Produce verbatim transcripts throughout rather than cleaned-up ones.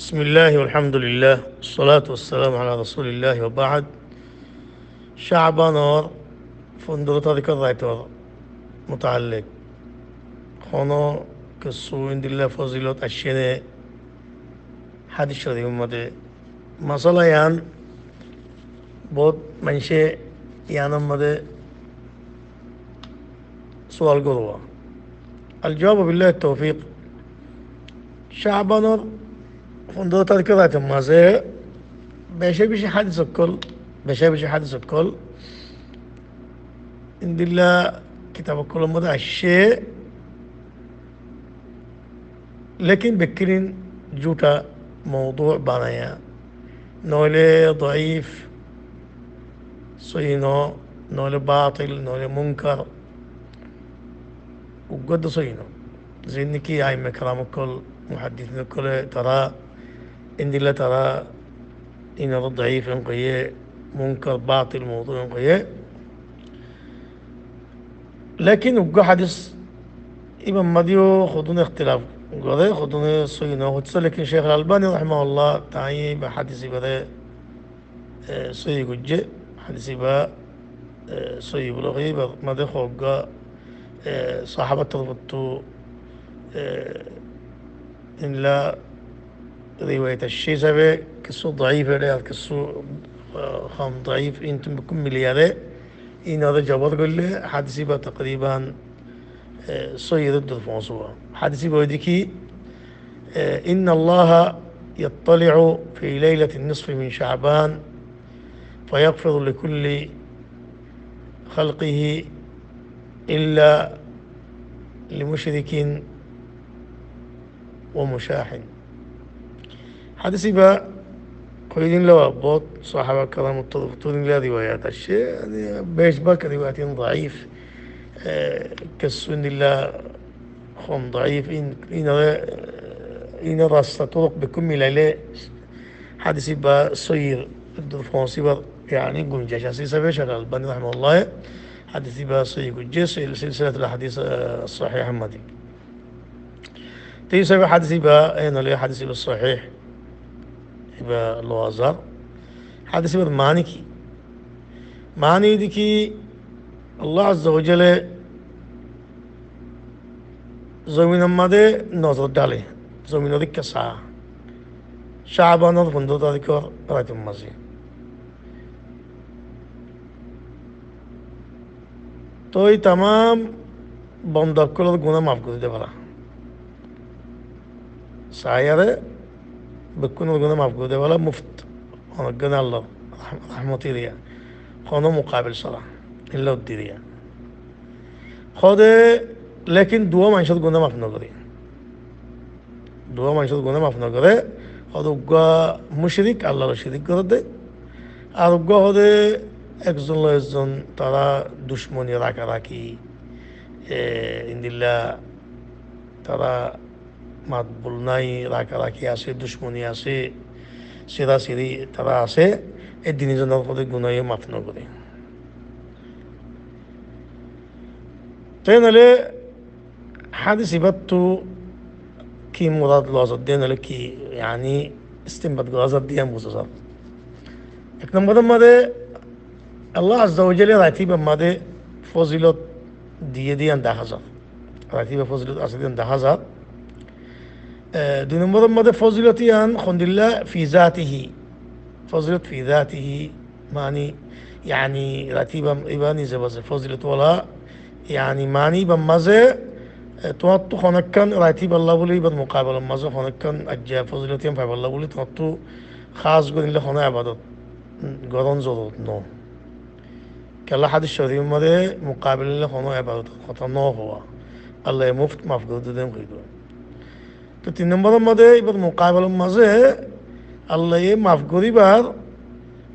بسم الله والحمد لله والصلاة والسلام على رسول الله وبعد. Cábanor fundoro tarikor raitor mutaallik hono kessú endilla fozilot aiccé né hádis corifor modé? Masala yián bout maincé yiánor modé sual goró. Al jawabu billahi tawfiq. Cábanor fundoro tarikor raitor mazé beca beci hádis okkol, beca beci hádis okkol endilla kitab okkolor modé aiccé. Lekin bekkín zútha moudu banaiya, noóile doif, sóiyi no, noóile batil, noóile munkar, uggwá dé sóiyi no. Ziín niki aimma keram okkol, muhaddisin okkole tará endilla tará inoré doif en hoiyé, munkar, batil, moudu en hoiyé. Lekin uggwá hádis íbar mazé yó hodún ektilaf goré, hodúne sóiyi no hoiyé, lekin Cekh Albani rahimahullah tañí íba hádis íbaré, e, sóiyi goijjé, hádis íba, e, sóiyi buli hoiyé, íbar mazé hoggwá, e, sahabar torfóttu, e, endilla riwayat aiccé hísabe kessú doif ere ar kessú, ah, hom doif, intú bekkún miliyaré inoré zobor goillé hádis íba takriban, eh, sóiyi ore dur foóñsibó. Hádis íba óilde ki, eh, إن الله يطلع في ليلة النصف من شعبان فيغفر لكل خلقه إلا لمشرك ومشاحن. Hádis íba hoiyé dé endilla bout sahaba keramor torfóttu endilla riwayat aiccé, yáni beci bák riwayat iín doif, e, kessú endilla hom doif, iín, iínoré, iín rasta turuk bekkún milailé hádis íba sóiyi ore dur foóñsibar, yáni gunjaic asé hísabe Cekh Albani rahimahullahe hádis íba sóiyi goijjé, sil-, silsilatul ahadis, e, sahihar mazé. Te hísabe hádis íba, e, noóile hádis íba sahih, íba lowa zar. Hádis íbar mani ki? Mani óilde ki, Allah azza wa jalla zominor mazé nozor dhále, zominor dikká saá, Cábanor fundoro tarikor raitor mazé. Toi tamam bonda okkolor guná maf gorí de fara. Saiyaré bekkúnor guná maf gorí de fara muft. Honó gán Allar rahm-, rahmot eriya. Honó mukabil sára. Illa uddiriya. Hóde, lekin duwá maincór guná maf no goré. Duwá maincór guná maf no goré. Hóde uggwá mucrik, Allar lói cirik goré de. Ar uggwá hóde ekzon lói ekzon tará ducmoni rakaraki, e, endilla tará matbul nái, rakaraki asé, ducmoni asé, sirasiri tará asé, e tin zonor hóde guná yó maf no goré. Te noóile hádis íbattu ki murad lowa zadde, noóile ki, yáni, istinbat gora zadde, yián buza zar. Ek nomboror mazé Allah azza wa jalla raitibár mazé fozilot diyé de yián dahá zar. Raitibár fozilot asé de yián dahá zar. E, dui nomboror mazé fozilot yián hondilla fi zatihi. Fozilot fi zatihi. Mani, yáni, raitibár íba nize bazé fozilot wala, yáni, mani íbar mazé, e, tuáñttu honó ekkán raitibálla buli, íbar mukabelar mazé honó ekkán aijja fozilot yián faibálla buli, tuáñttu hás gorí nile honó ebadot, mm, gorón zorurot no. Kiyólla hádis corifor mazé mukabel nile honó ebadot hotá no hoó. Allaye muft maf gorí de de yián hoi de. Te tin nomboror mazé, íbar mukabelar mazé, Allaye maf goríbar,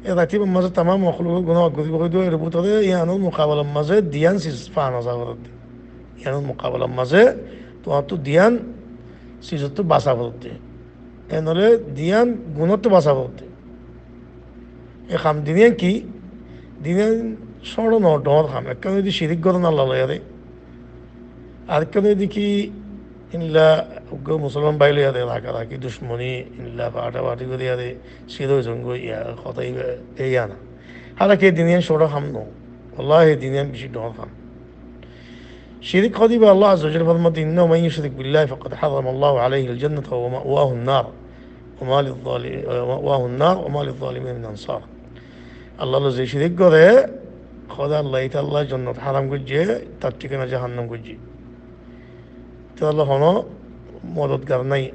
e raitibár mazé tamam mahlukor guná maf goríbar hoi de, er bútore yiánor mukabelar mazé diyan siz fana za foribó de. Yiánor mukabelar mazé tuáñttu diyan sizottu basa foribó de. E noóile diyan gunáttu basa foribó de. E ham din yián ki? Din yián cóñço no, dhoóñr ham. Ekkán óilde cirik gorón Allar lói, ar ekkán óilde ki Illa uggwá musolman bái loi ade rakáraki, ducmoni, illa faátafaáti gorí ade, sida ói zon goi, ya hotá iba, e yían. Hálake e din yían cóñço ham no. Wallahi e din yían beci dhoóñr ham. Cirik hoó de íba Allah Azza wa Jalla formadde, إنه من يشرك بالله فقد حرم الله عليه الجنة ومأواه النار وما للظال-، ومأواه النار وما للظالمين من أنصار. Allah loi ze cirik goré, hoó de Allah ítalla jonnot háram goijjé, tar thíkana jahannam goijjé. Ítalla honó modotgar nái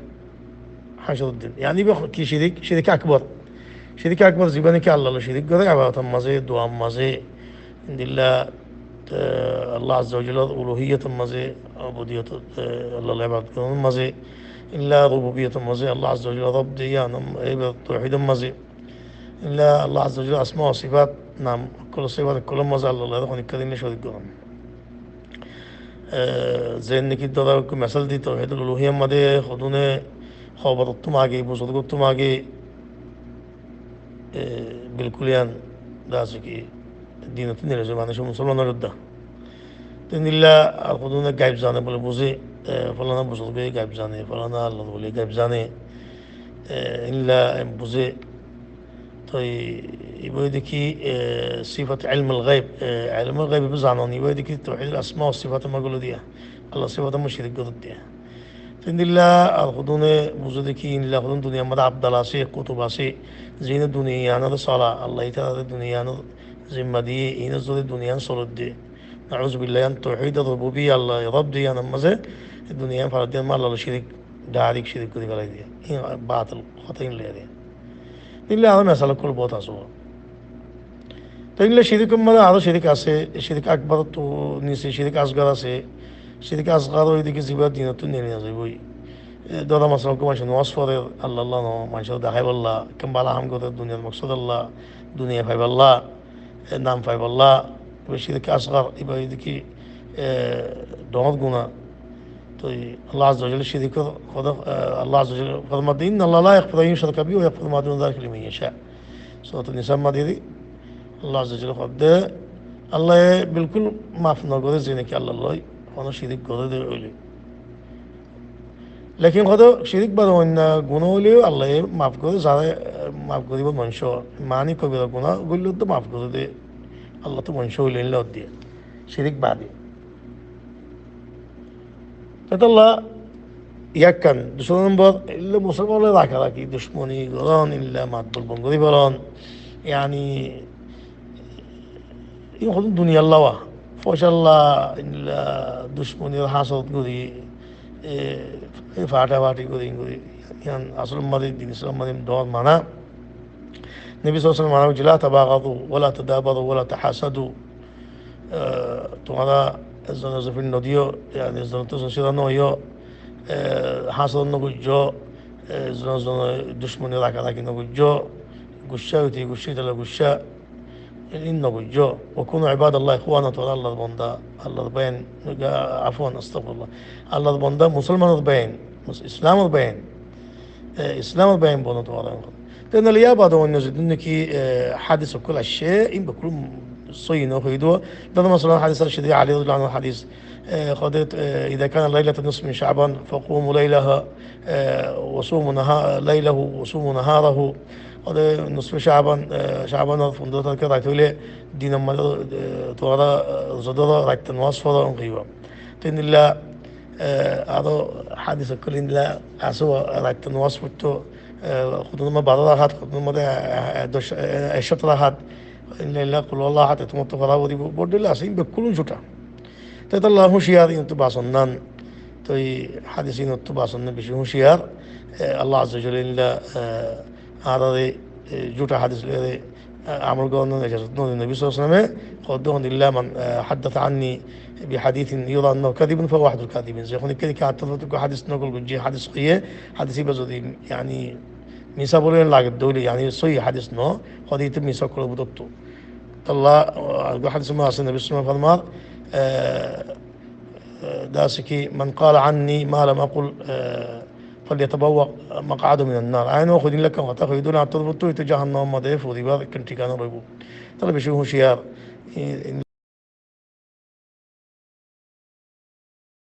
hácor din. Yáni íba ki cirik? Cirik akbar. Cirik akbar zibá niki Allah loi cirik goré, ebadotor mazé, duar mazé, endilla, e, Allah Azza wa Jalla uluhiyotor mazé, ubudiyot, e, Allah loi ebadot gorónor mazé, endilla rububiyotor mazé, Allah Azza wa Jalla rob de yían, e, touhidor mazé, endilla Allah Azza wa Jalla asma wa sifat, nam ókkol, sifat ókkolor mazé Allah loi honikka din cirik gorón. E, zen niki dóro misal di touhidul uluhiyar mazé hodún e hoborottú mage, buzurgottú mage, e, bilkul yían de asé ki dinottú neilai zon manúic musolmanor udda. Te endilla ar hodún e gaib zane bole buzé, e, folana buzurge gaib zane, folana Allar woli gaib zane, e, endilla, e, buzé. Toi íba óilde ki, e, sifat ilmul gaib, e, ilmul gaib íba zanon, íba óilde ki touhidul asma wa sifator mazé guló diya, Allar sifator mazé cirik gorór diya. Te endilla ar hodún e buzé de ki endilla hodún duniyar mazé abdal asé, kutub asé, ziíne duniya yíanore sola, Allah ítara re duniya yíanor zimma diyé, iínor zoriya duniya yían soler de. Nauzubillah, yían touhidul rububiya, Allah rob de yíanor mazé duniya yían farai diya, Allah loi cirik, direct cirik gorí felai diya. Iín batil hotá, iín loi diya. Endilla aró misal ókkol bout asé. Te endilla cirikor mazé aró cirik asé, cirik akbarottú nise cirik asgar asé. Cirik asgar óilde ki zibá dinottú neilai no zaibói. E, dóro masalan, uggwá maincé nomaz forer, Allah Allah no, maincóre deháibolla, ekkán bála ham gorer, duniyar moksod olla, duniya faiballa, e, nam faiballa, íba cirik asgar, íba óilde ki, e, dhoóñr guná. Toi Allah Azza wa Jalla cirikor hoda, e, Allah Azza wa Jalla formadde, إن الله لا يغفر أن يشرك به ويغفر ما دون ذلك لمن يشاء. Surat Nisar mazé de Allah Azza wa Jalla hoó de, Allah e bilkul maf no goré ze niki Allah loi honó cirik goré de óile. Lekin hoó de cirik bade oinno guná óileyo Allah e maf goré, zaré, e, maf goríbo mon cór. Mani kobira guná goille de maf goré de Allah, to mon cór óile endilla hoó de. Cirik bade. Etolla ekkán, dusára nombor, endilla musolman loi rakáraki, ducmoni gorón, endilla matbol bon gorí felón. Yáni, iín hodún duniyalla, foicalla, endilla ducmoni, hásot gorí, e, e, faátafaáti gorí, gorí. Yían asol mazé, din Islam mazé dhoóñr mana. Nobi sallallahu alaihi wasallam mana goijjé, لا تباغضوا ولا تدابروا ولا تحاسدوا. E, tuáñra ezzone ezzonor fíth no diyó, yáni ezzonottu sisá no óiyo, e, hásot no goijjó, e, ezzone ezzonor ducmoni rakáraki no goijjó, guccá óite guccá, ítalla guccá, e, iín no goijjó. وكونوا عباد الله إخوانا, tuáñra Allar bonda, Allar báin, afwan, astagfirullah. Allar bonda, musolmanor báin, mus-, Islamor báin, e, Islamor báin bono tuáñra. Te endilla yar bade oinno zedún niki, e, hádis ókkol aiccé, iín bekkún sóiyi no hoi de. Dóro masalan hádis aiccé de Ali radiyallahu anhur hádis, e, hoó de, e, إذا كان ليلة النصف من شعبان فقوموا ليلها، e, وصوموا نها-، ليله وصوموا نهاره. Hoó de nusfe Caban, e, Cabanor fundoro taríkor rait óile dinor mazé, e, tuáñra, e, ruza dóro, raitta nomaz foro, en hoiba. Te endilla, e, aró hádis ókkol endilla asé, raitta nomaz foitto, e, hodún or mazé baró rakát, hodún or mazé, e, e, doc, e, e, ekcót rakát, endilla, endilla, Kul Huwallahu Ahad, etó mottó fora foribo, bóut dilla asé, iín bekkún zútha. Te etolla húciyar, iínottú bason nan, toi hádis iínottú bason nan beci húciyar, e, Allah Azza wa Jalla endilla, e, añáráre, e, zútha hádis loiyóre, e, amol gorónor ejazot no diye. Nobi sallallahu alaihi wasallame hoó de, إلا من، e, حدث عني بحديث يرى أنه كذب فهو أحد الكاذبين. Ze honikka niki añár torfóttu hádis nokol goijjé, hádis hoiyé, hádis íba zodi, yáni, misá boli lage de óile, yáni sóiyi hádis no, hoó de íba misá ókkolor bútottu. Etolla, e, areggwá hádis or mazé asé, Nobi sallallahu alaihi wasallame formar, e, e, de asé ki, من قال عني ما لم أقل، e, فليتبوأ مقعده من النار. Añí no hoiyí de ekkán hotá hoiyé de óile añár torfóttu, íte jahannamor mazé foribar ekkán thíkana loibo. Tóile beci húciyar. E, e,